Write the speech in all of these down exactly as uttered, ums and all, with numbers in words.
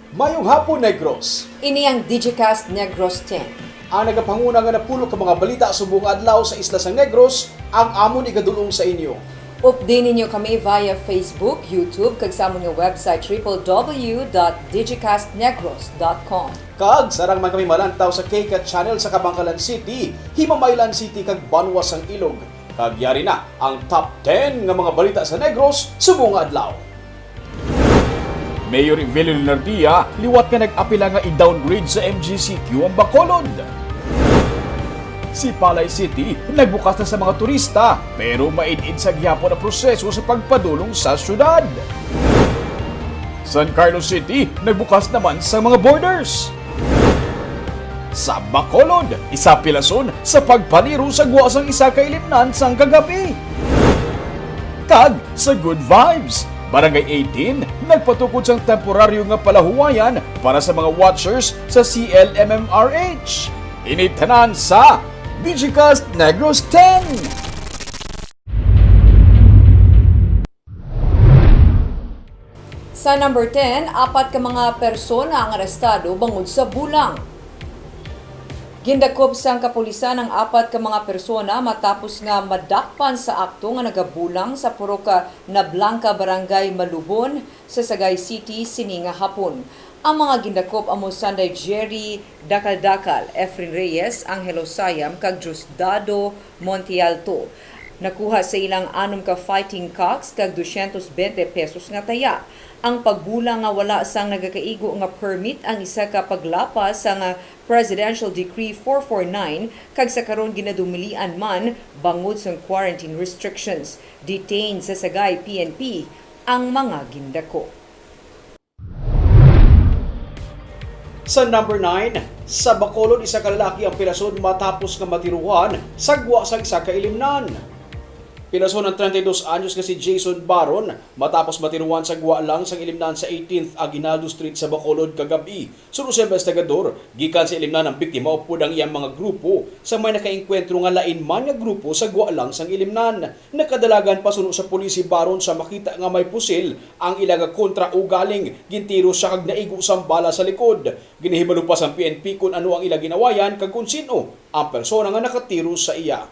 Mayong hapon, Negros. Ini ang Digicast Negros ten. Ang nagapanguna nga napulo ka mga balita subong adlaw sa isla sang Negros, ang amon igadul-ong sa inyo. Updi ninyo kami via Facebook, YouTube, kag sa amon nga website, triple W dot digicast negros dot com. Kag sarang man kami malantaw sa K CAT channel sa Kabankalan City, Himamaylan City, kag Banwa sang Ilog. Kag yari na ang top ten nga mga balita sa Negros subong nga adlaw. Mayor Evelio Leonardia liwat nga nag-apila nga i-downgrade sa M G C Q ang Bacolod. Sipalay City nagbukas na sa mga turista, pero maid-id sa gihapon ang proseso sa pagpadulong sa syudad. San Carlos City nagbukas naman sa mga borders. Sa Bacolod, isa pilason sa pagpaniro sa gwa sang isa ka ilimnan sang kagab-i. Kag sa Good Vibes, Barangay eighteen nagpatukod sang temporaryo nga palahuwayan para sa mga watchers sa C L M M R H. Ini tanan sa Digicast Negros ten. Sa number ten, apat ka mga persona ang arestado bangod sa bulang. Gindakop sang kapulisan ang apat ka mga persona matapos nga madakpan sa akto nga nagabulang sa Purok Nablanca, Barangay Malubon, sa Sagay City sini nga hapon. Ang mga gindakop amo sanday Jerry Dakaldakal, Efren Reyes, Angelo Sayam, kag Diosdado Montealto. Nakuha sa ilang anom ka fighting cocks kag dosyentos bente pesos nga taya. Ang pagbulang nga wala sang nagakaigo nga permit ang isa ka paglapas sang Presidential Decree four four nine, kag sa karon ginadumilian man bangod sang quarantine restrictions. Detained sa Sagay P N P ang mga gindakop. Sa number nine, sa Bacolod, isa ka lalaki ang pilason matapos nga matiruhan sa gwa sang isa ka ilimnan. Pilason ang treinta y dos anyos nga si Jason Baron matapos matiruhan sa gwa lang sang ilimnan sa eighteenth Aguinaldo Street sa Bacolod kagab-i. Suno sa investigador, gikan sa ilimnan ang biktima upod ang iyang mga grupo sa may nakaengkwentro nga lain man nga grupo sa gwa lang sang ilimnan. Nakadalagan pa suno sa pulis si Baron sa makita nga may pusil ang ila nga kontra, ugaling gintiro siya kag naigo sang bala sa likod. Ginahibalo pa sang P N P kon ano ang ila ginawayan kag kon sin-o ang persona nga nakatiro sa iya.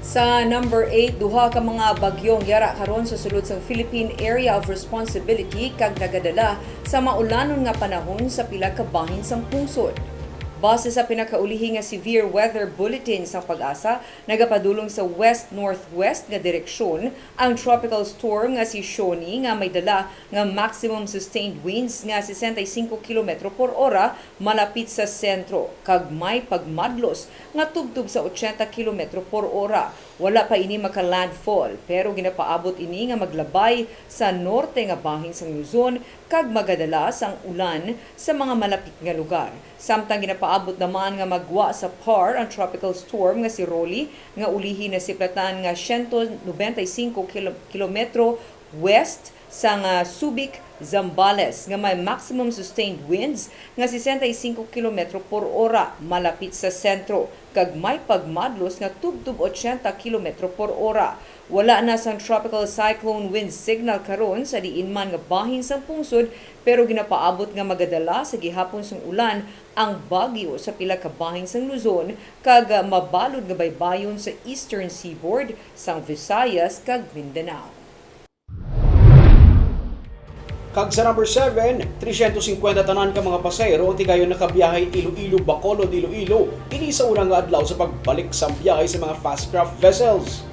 Sa number eight, duha ka mga bagyo ang yara karon sa sulod sang Philippine Area of Responsibility kag nagadala sa maulanon nga panahon sa pila ka bahin sang pungsod. Base sa pinakaulihi nga severe weather bulletin sang PAGASA, nagapadulong sa west-northwest nga direksyon ang tropical storm nga si Shoni, nga may dala nga maximum sustained winds nga sesenta y cinco kilometro por ora malapit sa sentro, kag may pagmadlos nga tubtob sa ochenta kilometro por ora. Wala pa ini maka-landfall, pero ginapaabot ini nga maglabay sa norte nga bahin sang Luzon kag magadala sang ulan sa mga malapit nga lugar. Samtang ginapaabot naman nga magwa sa par ang tropical storm nga si Rolly, nga ulihi nasiplatan nga siyento nobenta y cinco kilo-, kilometro west sang, ah, Subic, Zambales, nga may maximum sustained winds nga sesenta y cinco kilometro por ora malapit sa sentro, kag may pagmadlos nga tubtob ochenta kilometro por ora. Wala na sang tropical cyclone wind signal karon sa diin man nga bahin sang pungsod, pero ginapaabot nga magadala sa gihapon sang ulan ang bagyo sa pila ka bahin sang Luzon, kag, ah, mabalod nga baybayon sa eastern seaboard sang Visayas kag Mindanao. Kag sa number seven, tresyentos singkwenta tanan ka mga pasahero ang tigayon nakabiyahe Iloilo, Bacolod, Iloilo, ini sa una nga adlaw sa pagbalik sang biyahe sa mga fast craft vessels.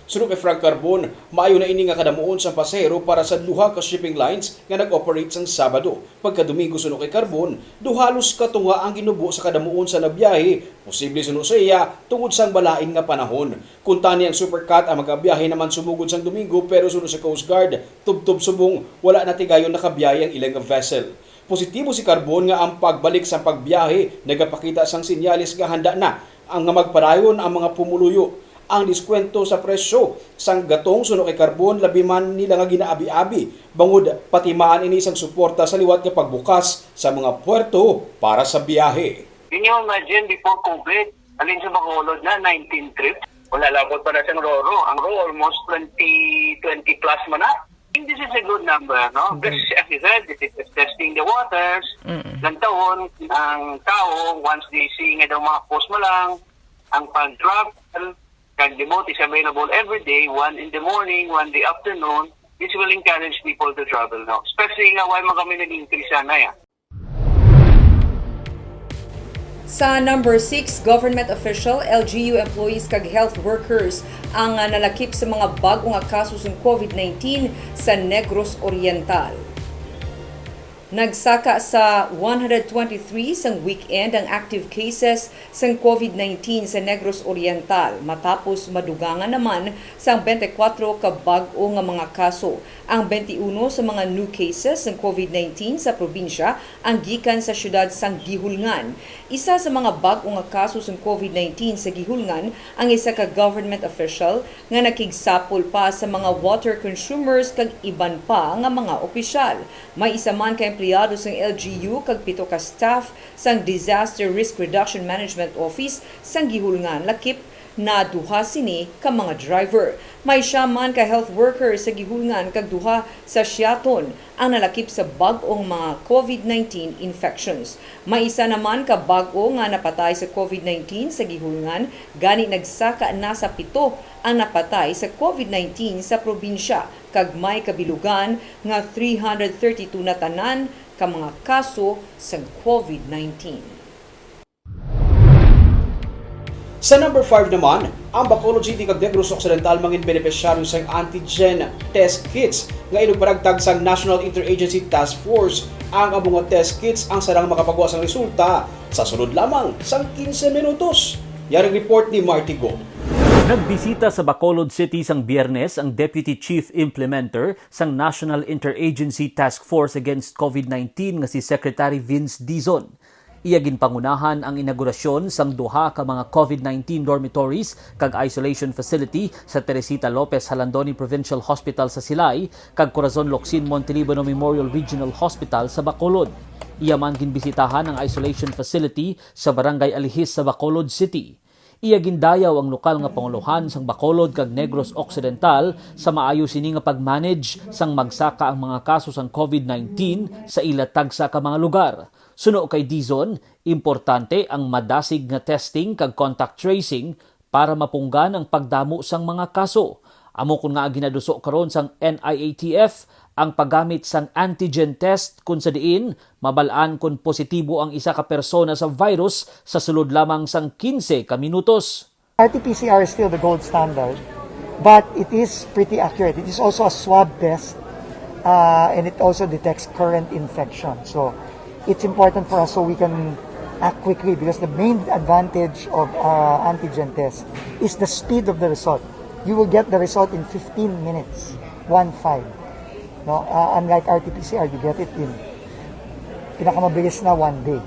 Suno kay Frank Carbon, maayo na ini nga kadamuon sang pasahero para sa duha ka shipping lines nga nag-operate sang Sabado. Pagka-Domingo, suno kay Carbon, daw halos katunga ang ginubo sa kadamuon sa nagbiyahe, posible suno sa iya tungod sang malain nga panahon. Kuntani ang Supercat ang magabiyahe naman sumugod sang Domingo, pero suno sa Coast Guard, tubtob subong wala na tigayon nakabiyahe ang ila nga vessel. Positibo si Carbon nga ang pagbalik sang pagbiyahe nagapakita sang senyales nga handa na ang nga magpadayon ang mga pumuluyo. Ang diskwento sa presyo sang gatong, suno kay Carbon, labi man nila nga ginaabi-abi, bangod patimaan ini sang suporta sa liwat nga pagbukas sa mga puerto para sa biyahe. Can you imagine before COVID, alin sa Bacolod na nineteen trips? Wala lang po pala siyang Roro. Ang Roro almost twenty, twenty plus man na. This is a good number, no? This, as you said, this is testing the waters. Lantawon ang tao, once they see nga daw mga post mo lang, ang pag-travel, kag the boat is available every day, one in the morning, one in the afternoon, this will encourage people to travel, no? Especially nga why man kami nag-increase na ya. Sa number six, government official, L G U employees kag health workers ang, ah, nalakip sa mga bag-o nga kaso sang COVID nineteen sa Negros Oriental. Nagsaka sa one hundred twenty-three sang weekend ang active cases sang COVID nineteen sa Negros Oriental, matapos madugangan naman sang twenty-four ka bag-o nga mga kaso. Ang twenty-one sa mga new cases sang COVID nineteen sa probinsya ang gikan sa siyudad sang Guihulngan. Isa sa mga bag-o nga kaso sang COVID nineteen sa Guihulngan ang isa ka government official nga nakigsapol pa sa mga water consumers kag iban pa nga mga opisyal. May isa man ka empleyado sang L G U kag pito ka staff sang Disaster Risk Reduction Management Office sang Guihulngan lakip na duha sini ka mga driver. May siyam man ka health worker sa Guihulngan kag duha sa Siaton ang nalakip sa bag-ong mga COVID nineteen infections. May isa naman ka bag-o nga napatay sa COVID nineteen sa Guihulngan, gani nagsaka na sa pito ang napatay sa COVID nineteen sa probinsya, kag may kabilugan nga three hundred thirty-two na tanan ka mga kaso sang COVID nineteen. Sa number five naman, ang Bacolod City kag Negros Occidental mangin benepisyaryo sang antigen test kits nga inugparagtag sang National Interagency Task Force. Ang amo nga test kits ang sarang makapagwa sang resulta sa sulod lamang sang quince minutos. Yaring report ni Marty Go. Nagbisita sa Bacolod City sang Biyernes ang Deputy Chief Implementer sang National Interagency Task Force Against COVID nineteen nga si Secretary Vince Dizon. Iya ginpangunahan ang inaugurasyon sang duha ka mga COVID nineteen dormitories kag isolation facility sa Teresita Lopez Jalandoni Provincial Hospital sa Silay kag Corazon Locsin Montelibono Memorial Regional Hospital sa Bacolod. Iya man ginbisitahan ang isolation facility sa Barangay Alihis sa Bacolod City. Iya gindayaw ang lokal nga pangulohan sang Bacolod kag Negros Occidental sa maayo sini nga pag-manage sang magsaka ang mga kaso sang COVID nineteen sa ila tagsa ka mga lugar. Suno kay Dizon, importante ang madasig nga testing kag contact tracing para mapunggan ang pagdamo sang mga kaso. Amo kon ngaa ginaduso karon sang N I A T F ang paggamit sang antigen test, kon sa diin mabal-an kon positibo ang isa ka persona sa virus sa sulod lamang sang quince ka minutos. R T P C R is still the gold standard, but it is pretty accurate. It is also a swab test, uh, and it also detects current infection. So it's important for us so we can act quickly, because the main advantage of uh, antigen test is the speed of the result. You will get the result in fifteen minutes, one five. No, uh, unlike R T P C R, you get it in pinakamabilis na one day.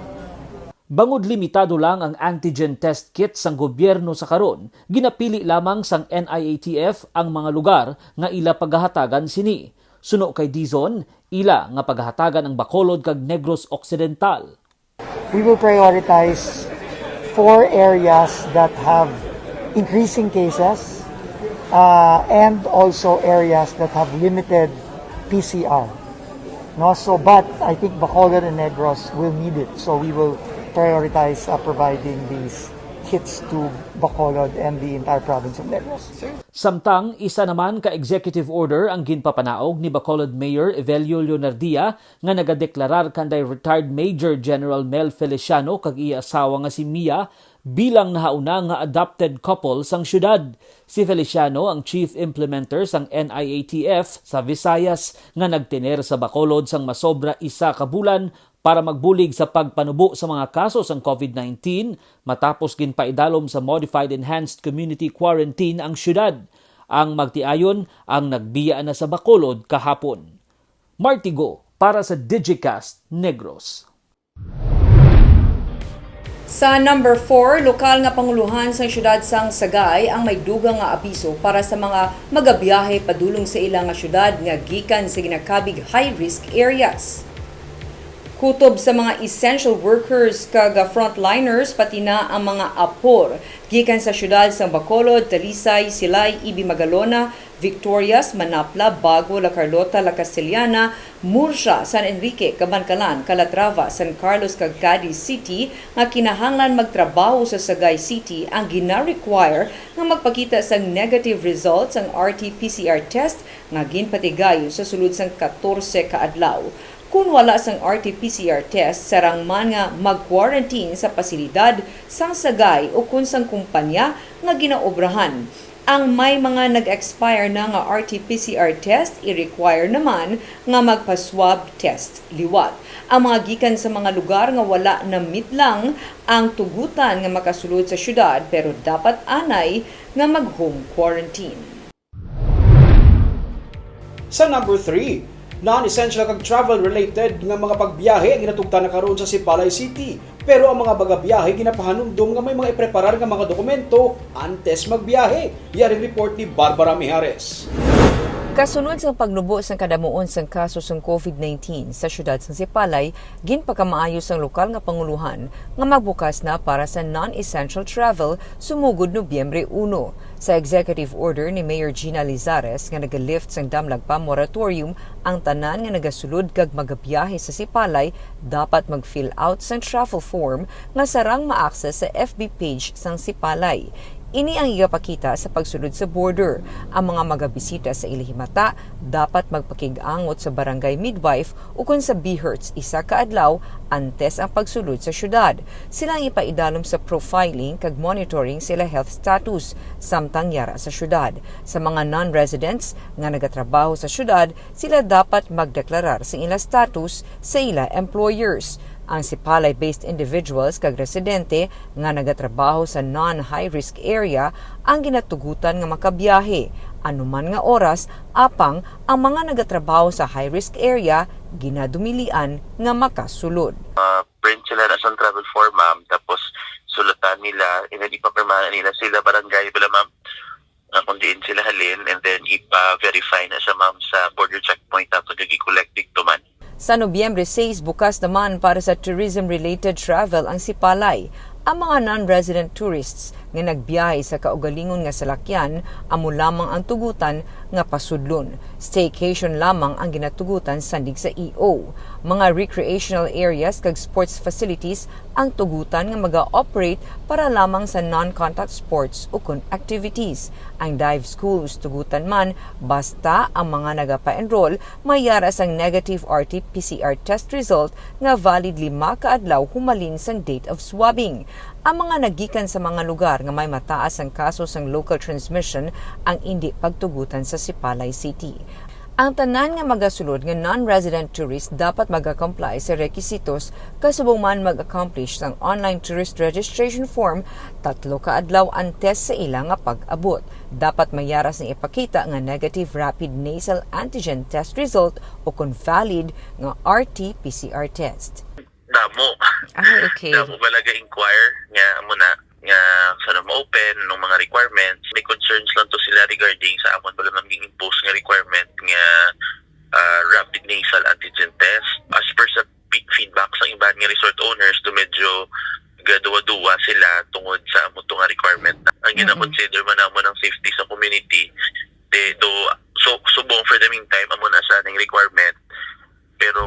Bangod limitado lang ang antigen test kit sang gobyerno sa karon, ginapili lamang sang N I A T F ang mga lugar nga ila pagahatagan sini. Suno kay Dizon, ila nga pagahatagan ang Bacolod kag Negros Occidental. We will prioritize four areas that have increasing cases, uh, and also areas that have limited P C R. No, so but I think Bacolod and Negros will need it. So we will prioritize uh, providing these kits to Bacolod and the entire province of Negros. Samtang isa naman ka executive order ang ginpapanaog ni Bacolod Mayor Evelio Leonardia nga nagadeklarar kanday retired Major General Mel Feliciano kag iya asawa nga si Mia bilang nahauna nga adopted couple sang syudad. Si Feliciano ang chief implementer sang N I A T F sa Visayas nga nagtener sa Bacolod sang masobra isa ka bulan para magbulig sa pagpanubo sa mga kaso sang COVID nineteen matapos ginpaidalom sa Modified Enhanced Community Quarantine ang syudad. Ang magtiayon ang nagbiya na sa Bacolod kahapon. Martigo para sa Digicast Negros. Sa number four, lokal nga panguluhan sang siyudad sang Sagay ang may dugang nga abiso para sa mga magabiyahe padulong sa ila nga siyudad nga gikan sa ginakabig high-risk areas. Kutob sa mga essential workers kag frontliners, pati na ang mga apor gikan sa siyudad sang Bacolod, Talisay, Silay, Ibi, Magalona, Victorias, Manapla, Bago, La Carlota, La Castellana, Murcia, San Enrique, Kabankalan, Calatrava, San Carlos, kag Cadiz City nga kinahanglan magtrabaho sa Sagay City ang gina-require nga magpakita sang negative results ang R T P C R test nga ginpatigayon sa sulod sang katorse ka adlaw. Kon wala sang R T P C R test, sarang man nga mag-quarantine sa pasilidad sang Sagay ukon sang kumpanya nga ginaobrahan. Ang may mga nag-expire na nga R T P C R test, i-require naman nga magpa-swab test liwat. Ang mga gikan sa mga lugar nga wala namitlang ang tugutan nga makasulod sa syudad, pero dapat anay nga mag-home quarantine. Sa number three, non-essential kag travel-related nga mga pagbiyahe ang ginatugtan na karon sa Sipalay City. Pero ang mga magabiyahe ginapahanumdom nga may mga ipreparar nga mga dokumento antes magbiyahe. Yari report ni Barbara Mijares. Kasunod sang pagnubo sang kadamuon sang kaso sang COVID nineteen sa siyudad sang Sipalay, ginpakamaayo sang lokal nga panguluhan nga magbukas na para sa non-essential travel sumugod Nobyembre uno. Sa executive order ni Mayor Gina Lizares nga naga-lift sang damlag pa moratorium, ang tanan nga nagasulod kag magabiyahe sa Sipalay dapat mag-fill out sang travel form nga sarang ma-access sa F B page sang Sipalay. Ini ang igapakita sa pagsulod sa border. Ang mga magabisita sa Ilahimata dapat magpakig-angot sa barangay midwife ukon sa BHERTs isa ka adlaw antes ang pagsulod sa syudad. Sila ang ipaidalom sa profiling kag monitoring sa ila health status samtang yara sa syudad. Sa mga non-residents nga nagatrabaho sa syudad, sila dapat magdeklarar sa ila status sa ila employers. Ang Sipalay-based individuals kag residente nga nagatrabaho sa non-high-risk area ang ginatugutan nga makabiyahe anuman nga oras, apang ang mga nagatrabaho sa high-risk area ginadumilian nga makasulod. Print sila na sang travel form, ma'am, tapos sulatan nila, and then ipapirmahan nila sila barangay bala, ma'am, uh, kung diin sila halin, and then ipa-verify na siya, ma'am, sa border checkpoint nato, kag i-collect didto man. Sa Nobyembre sais, bukas naman para sa tourism-related travel ang Sipalay. Ang mga non-resident tourists nga nagbiyahe sa kaugalingon nga salakyan amo lamang ang tugutan nga pasudlon. Staycation lamang ang ginatugutan sandig sa E O. Mga recreational areas kag sports facilities ang tugutan nga maga-operate para lamang sa non-contact sports ukon activities. Ang dive schools tugutan man basta ang mga nagapa-enroll may yara sang negative R T P C R test result nga valid lima ka adlaw humalin sang date of swabbing. Ang mga nagikan sa mga lugar nga may mataas ang kaso sang local transmission ang indi pagtugutan sa Sipalay City. Ang tanan nga magasulod nga non-resident tourist dapat maga-comply sa requisitos kasubong man mag-accomplish sang online tourist registration form tatlo ka adlaw antes sa ila nga pag-abot. Dapat may yara sang ipakita nga negative rapid nasal antigen test result o kon valid nga R T P C R test. Damo. Ah, okay. Damo bala ga-inquire nga amo na nga sa na ma-open ng mga requirements. May concerns lang to sila regarding sa amon bala man ging-impose nga requirement nga ah, rapid nasal antigen test. As per sa feedback sa iban nga resort owners, to medyo gaduwa-duwa sila tungod sa amo to nga requirement. Ang gina-consider man namo ng safety sa community, de, do, so, subong for the meantime, amo na siya ning requirement. Pero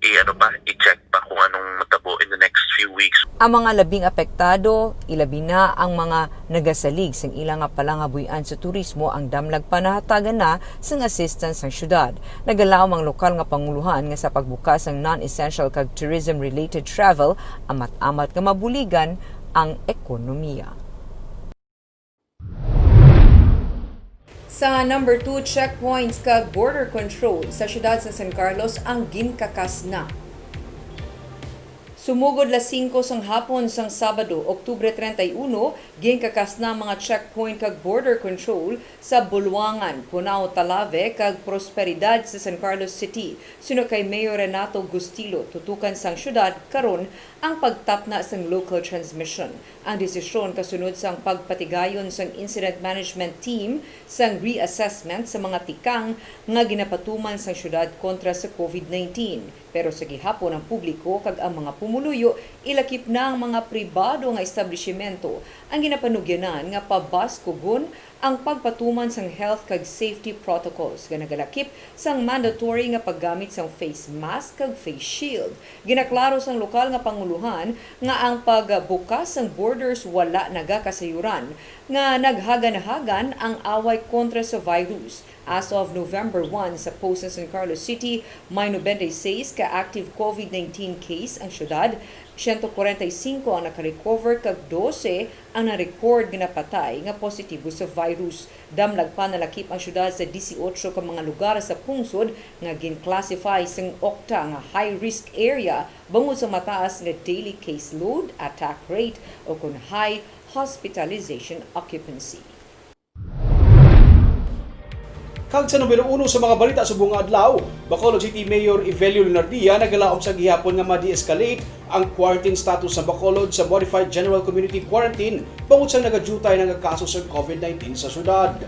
i-ano pa, i-check pa kung anong matabo in the next few weeks. Ang mga labing apektado, ilabi na ang mga nagasalig sang ila nga palangabuy-an sa turismo ang damlag panahatagan na sang assistance sang syudad. Nagalaom ang lokal nga panguluhan nga sa pagbukas sang non-essential kag tourism-related travel, amat-amat nga mabuligan ang ekonomiya. Sa number two, checkpoints kag border control sa siyudad sa San Carlos ang ginkakas na. Sumugod las singko sang hapon sang Sabado, Oktubre treinta y uno, ginkakas na ang mga checkpoint kag border control sa Buluangan, Punao, Talave, kag Prosperidad sa San Carlos City. Suno kay Mayor Renato Gustilo, tutukan sang siyudad karon ang pagtapna sang local transmission. Ang desisyon kasunod sang pagpatigayon sang Incident Management Team sang reassessment sa mga tikang nga ginapatuman sang siyudad kontra sa COVID nineteen. Pero sa gihapon ang publiko kag ang mga Muluyo, ilakip na ang mga pribado nga establisimento ang ginapanugyanan nga pabaskugon ang pagpatuman sang health kag safety protocols nga nagalakip sang mandatory nga paggamit sang face mask kag face shield. Ginaklaro sang lokal nga pangulohan nga ang pagbukas sang borders wala nagakasayuran, nga naghagan-hagan ang away kontra sa virus. As of November one, sa post sa San Carlos City, may nobenta y seis ka active COVID nineteen case ang syudad, siyento kwarenta y singko ang nakarecover, kag dose ang na-record nga napatay nga positibo sa virus. Damlag pa, nalakip ang syudad sa disiotso ka mga lugar sa pungsod nga gin-classify sang OCTA nga high-risk area bangod sa mataas nga daily caseload, attack rate, o kon high hospitalization occupancy. Kag sa numero uno sa mga balita subong nga adlaw, Bacolod City Mayor Evelio Leonardia nagalaom sa gihapon nga ma-de-escalate ang quarantine status sa Bacolod sa Modified General Community Quarantine bangod sa nagadiutay na nga kaso sa COVID nineteen sa syudad.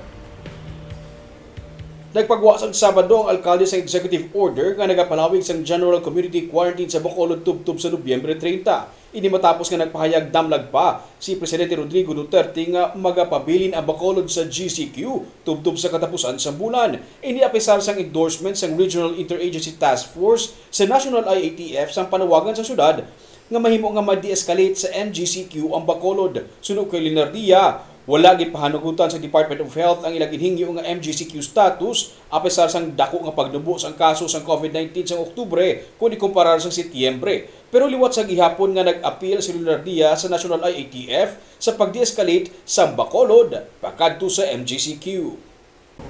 Nagpagwa sang Sabado ang alkalde sang executive order nga nagapalawig sang General Community Quarantine sa Bacolod tubtob sa Nobyembre treinta. Ini matapos nga nagpahayag damlag pa si Presidente Rodrigo Duterte nga magapabilin ang Bacolod sa G C Q tubtob sa katapusan sang bulan. Ini apesar sang endorsement sang Regional Interagency Task Force sa National I A T F sang panawagan sa syudad nga mahimo nga ma-de-escalate sa M G C Q ang Bacolod. Suno kay Leonardia, wala ginpahanugutan sa Department of Health ang ila ginhingyo nga M G C Q status, apesar sang dako nga pagnubo sang kaso sang COVID nineteen sang Oktubre kon ikumparar sang Setyembre. Pero liwat sa gihapon nga nag-apil si Leonardia sa National I A T F sa pag-de-escalate sang Bacolod pakadto sa M G C Q.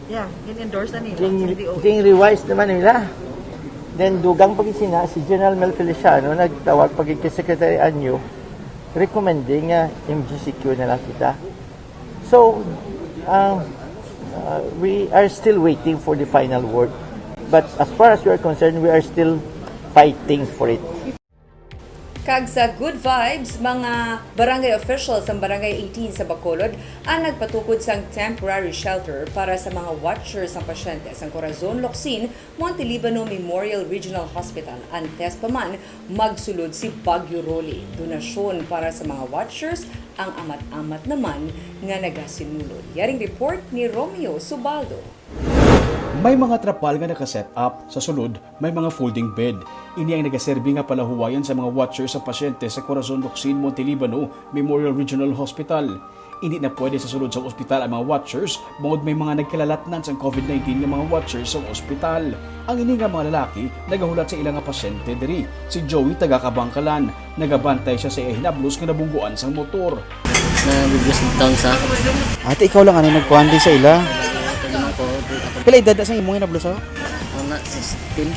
Yeah, gin-endorse na nila sa King, D O H. King revise naman nila. Then, dugang pa gid sina, si General Mel Feliciano nagtawag pa gid kay Secretary Anyo, recommending nga M G C Q na lang kita. So, um, uh, we are still waiting for the final word. But as far as we are concerned, we are still fighting for it. Kag sa good vibes, mga barangay officials sang Barangay eighteen sa Bacolod ang nagpatukod sang temporary shelter para sa mga watchers sang pasyente sang Corazon Locsin Montelibano Memorial Regional Hospital, antes pa man magsulod si Bagyo Rolly. Donasyon para sa mga watchers ang amat-amat naman nga nagasinulod. Yaring report ni Romeo Subaldo. May mga trapal nga naka-set up. Sa sulod, may mga folding bed. Ini ang nagaserbi nga palahuwayan sa mga watchers sa pasyente sa Corazon Locsin Montelibano Memorial Regional Hospital. Indi na pwede sa sulod sang ospital ang mga watchers, bangod may mga nagkalalatnan sang COVID nineteen nga mga watchers sa ospital. Ang ini nga mga lalaki nagahulat sa ila nga pasyente diri. Si Joey, taga Kabangkalan, nagabantay siya sa iya hinablos nga nabungguan sang motor. Na-reduce down sa Ate, ikaw lang ano nagkuhan di sa ila? Pila edad na sa imong hinablos, ha? Mga sixteen.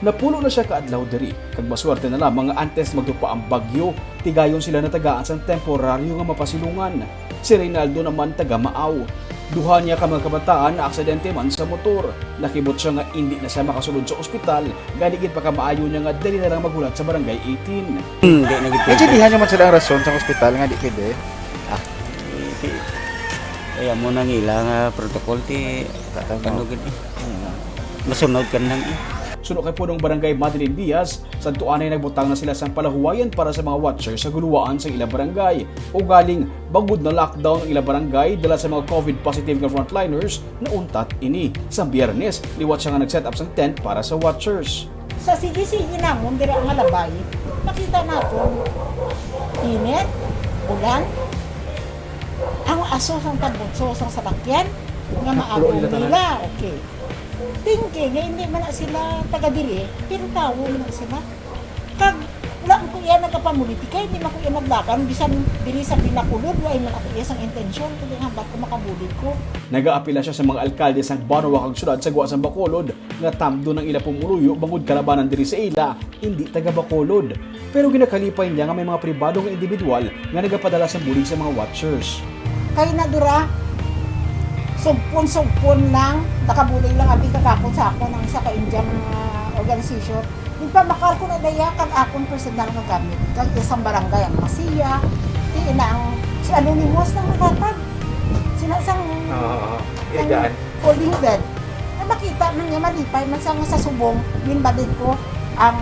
Napulo na siya ka adlaw diri, kag maswerte na lamang nga antes magdupa ang bagyo, tigayon sila natagaan sang temporaryo nga mapasilungan. Si Reynaldo naman, taga Maaw. Duha niya ka mga kabataan naaksidente man sa motor. Nakibot siya nga indi na siya makasulod sa ospital, gani ginpakamaayo niya nga dali na lang maghulat sa Barangay eighteen. Hindi na gid. Naintindihan niyo man sila ang rason sa ospital nga di pwede? Ah, di, di. Ay, amo nang ila nga protocol, ti, ano gid, eh. Masunod ka nang, eh. Suno kay Punong Barangay Madeline Diaz, sadto anay nagbutang na sila sang palahuwayan para sa mga watcher sa guluwaan sa ila barangay. Ugaling, bangod na lockdown ang ila barangay, dala sa mga COVID positive nga frontliners, nauntat ini. Sa Biyernes, liwat siya nga nag-set up sang tent para sa watchers. Sa sige-sige namon dira nga labay, makita naton init, ulan, ang aso sang tambutso sang salakyan nga maabong nila. Okay. Thinking nga hindi man na sila taga diri, pero tawo man na sila. Kag wala man ko iya nagapamulitika, hindi man ko iya naglaban, bisan diri sa Binacolod, wala man ako iya sang intensyon, kundi hambal ko makabulig ko. Nagaapila siya sa mga alkalde sang banwa kag syudad sa gwa sang Bacolod nga tamdon ang ila pumuluyo bangod kalabanan diri sa ila, hindi taga Bacolod. Pero ginakalipay niya nga may mga pribado nga individual nga nagapadala sang bulig sa mga watchers. Kay na dura, sugpon-sugpon lang, nakabulig lang abi kagapon sa akon ang isa ka Indian, ah, organization. Nagpabakal ko na daya kag akon personal nga gamit. Kag isang barangay ang Masiya, ti ina ang si Anonymous nang naghatag. Sina sang Oo, ang Edad. Folding bed. Na makita man niya, malipay man siya nga sa subong, ginbalid ko ang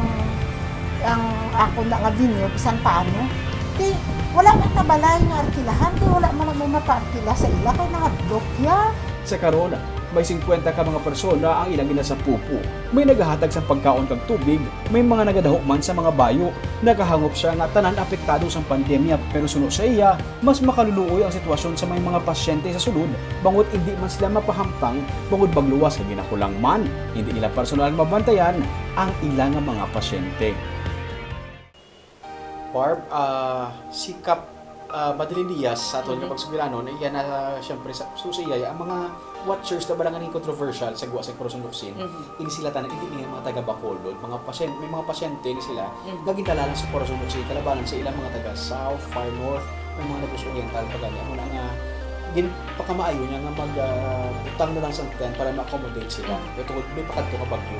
Ang ako na nga venue, bisan paano, ti, wala man na balay nga arkilahan, ti wala man na mo mapaarkila sa ila, kay nahadlok ya. Sa karon, may singkwenta ka mga persona ang ilang ginasapupo. May nagahatag sang pagkaon kag tubig, may mga nagadaho man sa mga bayo. Nakahangop siya nga tanan apektado sang pandemya, pero suno sa iya, mas makaluluoy ang sitwasyon sa may mga pasyente sa sulod, bangod indi man sila mapahamtang, bangod magluwas nga ginakulang man. Indi nila personal nga mabantayan ang ila nga mga pasyente. Barb, ah, si Kap, ah, Madeline Diaz, sa aton nga Mhm. pagsugiranon, iya na, siyempre, sa, so sa iya, ang mga watchers na balangan controversial sa guwa sa Corazon Locsin, Mhm. ini sila tanan, hindi niya mga taga Bacolod, mga pasyente, may mga pasyente ni sila, Mhm. nga gintala lang sa Corazon Locsin, kalabanan sa ilang mga taga South, Far North, may mga Negros Oriental, pa gani. Amo na nga, gin-, pakamaayo niya nga mag, ah, butang na lang sa tent para ma-accommodate sila. Mhm. Pero tungod may pakadto nga bagyo.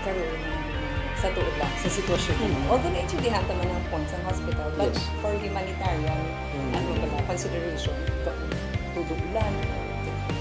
Karon, sa tuod lang, sa sitwasyon. Mhm. Although naintindihan ta man ang point sa hospital, but Yes. for humanitarian, Mhm. ano pala, consideration, ka-, tudo ulan.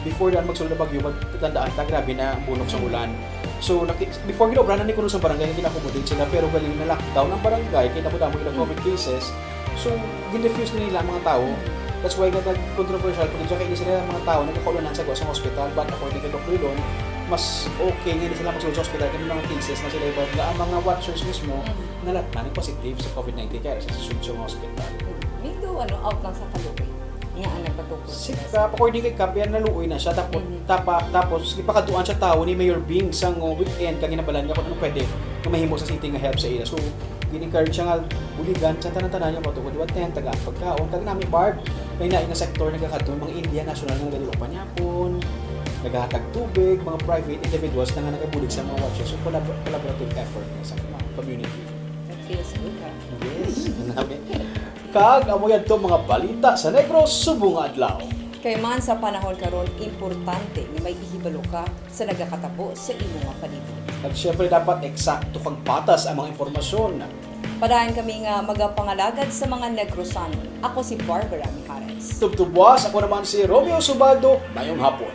Before yan, magsulod na bagyo, magtatandaan ta, grabe na ang bunok sa Mhm. ulan. So, naki-, before, ginobrahan na ni kuno sa barangay nga gina-accommodate sila, pero galing na lockdown ang barangay, kay damo-damo ilang Mhm. covid cases. So, gin-refuse na nila ang mga tao. Mhm. That's why nga nag-controversial, kung dyan kayo sila ang mga tao, nagkakaulanan sa, sa hospital, but according kay Doc Ridon, mas okay nga hindi sila magsulod sa hospital, kay may mga cases na sila iba, nga ang mga watchers mismo, Mhm. nalatnan, nag-positive sa covid nineteen, kaya sa sulod sa hospital. Mhm. May do, ano, out lang sa kaluoy. Nga ang nagpatukoy Si sa Kap, according kay Kap, yan naluoy na siya. Tapos, Mhm. tapa, tapos, gipakaduan siya tao ni Mayor Bing sang, uh, weekend, kag ginabalan niya kung ano pwede nga mahimo sa city nga help sa iya. So, gin-encourage siya nga buligan sa tanan-tanan niya, matungod wa tent, tagaan pagkaon. Kag nami, Barb, may naay nga sektor nagakadto, mga Indian national nga nagadulong panyapon, nagahatag tubig, mga private individuals na nga nagabulig sa mga watchers. So, collab-, collaborative effort sa mga community. That feels good, ha? Yes, nami. Kag amo yadto mga balita sa Negros subong nga adlaw. Kay man sa panahon karon, importante nga may ihibalo ka sa nagakatabo sa imo nga palibot. Kag siyempre, dapat eksakto kag patas ang mga impormasyon. Padayon kami nga magapangalagad sa mga Negrosanon. Ako si Barbara Mijares. Tubtubwas, ako naman si Romeo Subaldo. Mayong hapon.